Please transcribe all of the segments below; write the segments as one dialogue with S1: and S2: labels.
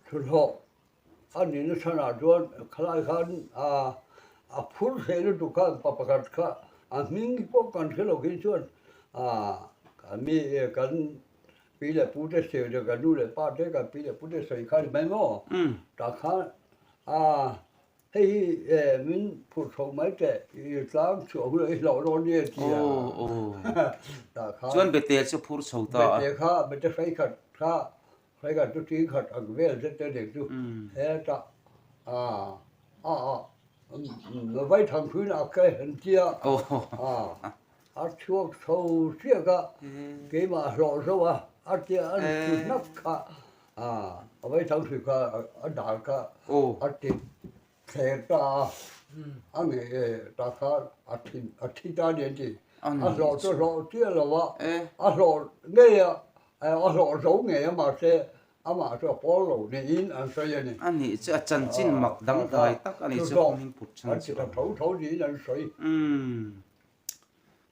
S1: Thuhlawh a nihna chhanah chuan khalai khan a phur thei lutuk khan pa pakhat kha a hming pawh kan hre lo khi chuan mi kan pi leh pu te sawi leh kan nu leh pa te kan pi leh pu te sawi kha a ni mai maw? Tah khan hei hi min phurh chho mai teh i tlang chhuah hunah i hlauh dawn nia ti a tah khan
S2: Chuan bete chu phur chho ta a.
S1: Bete kha bete hreikhat kha Hreikhat chu ṭi khat ang vel zet te nen chu hetah vaithang hruina a ke an tia a chhuak chho chiak a, keimah a hlawh zo a, a tia a ti hnak kha a vaithang hrui kha a dar kha a ti thler ta a, a ngei ta kha a thi ta a ni an ti, a hlawh chu a hlawh chiah lo a, a hlawh ngei a A hlawh zo ngei a mahse amah chu a pawl lo niin an sawi a ni.
S2: A nih chu a chanchin mak dangdai tak a ni chu hming put chhan chu.
S1: An ti ta tho tho niin an sawi.
S2: Umm.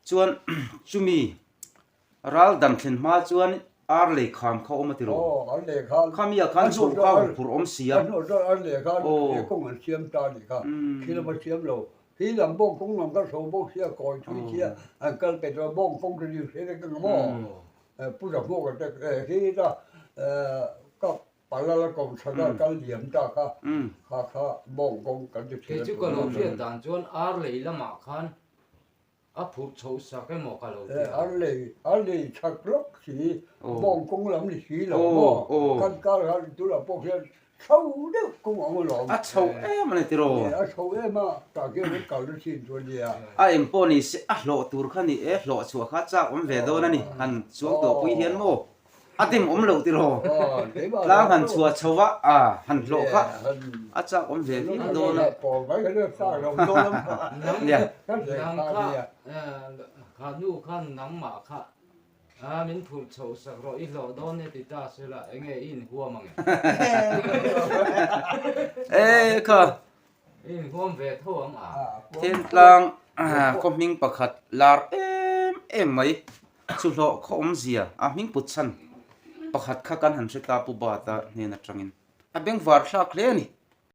S2: Chuan chumi ral dan thlen hma chuan ar lei kham kha awm a ti rawh.
S1: Aw ar lei khan.
S2: Khami ah khan chhawh kha a phur awm si a.
S1: A hnuah chuan ar lei khan kawng an siam ta a nih kha. Khi lama siam lo. Khi lam bawng kawng lam kha hro bawk sia kawi thui sia an kal pe chuan bawng kawng chu ni hre vek ang maw. Pu Zahmuaka te hi ta ka palal a kawm chhan a kal liam ta kha kha kha bawng kawng kan ti thin a.
S3: Kei chu ka lo hriat dan chuan ar lei lamah khan a phurh chhoh sak emaw ka lo ti a.
S1: Ar lei ar lei chak lawk si bawng kawng lam ni si lo maw kan kar khan tunah pawh hian Chho deuh kawng ang alawm.
S2: A chho em a ni tiraw?
S1: A chho em a, tah khian kan kal na chin chu a nia.
S2: A eng pawh ni se a hlawh tur kha ni e, hlawh chhuah kha chak awm ve dawn a ni, han chuang tawh pui hian maw a dim awm loh tiraw? Tlang han chhuah chho va, a han hlawh kha a chak awm ve viau dawn a.
S3: Nia. Nang kha, kha nu khan nangmah kha A, min phurh chhoh sak rawh, i hlawh dawn e ti ta se la, enge i inhuam ang e?
S2: E kha.
S3: I inhuam ve tho ang a.
S2: Thentlang khaw hming pakhat lar em em mai, chu hlawh khaw awmzia a hming put chhan pakhat kha kan han hre ta Pu Bata hnen atangin. A bengvar thlak hle a ni.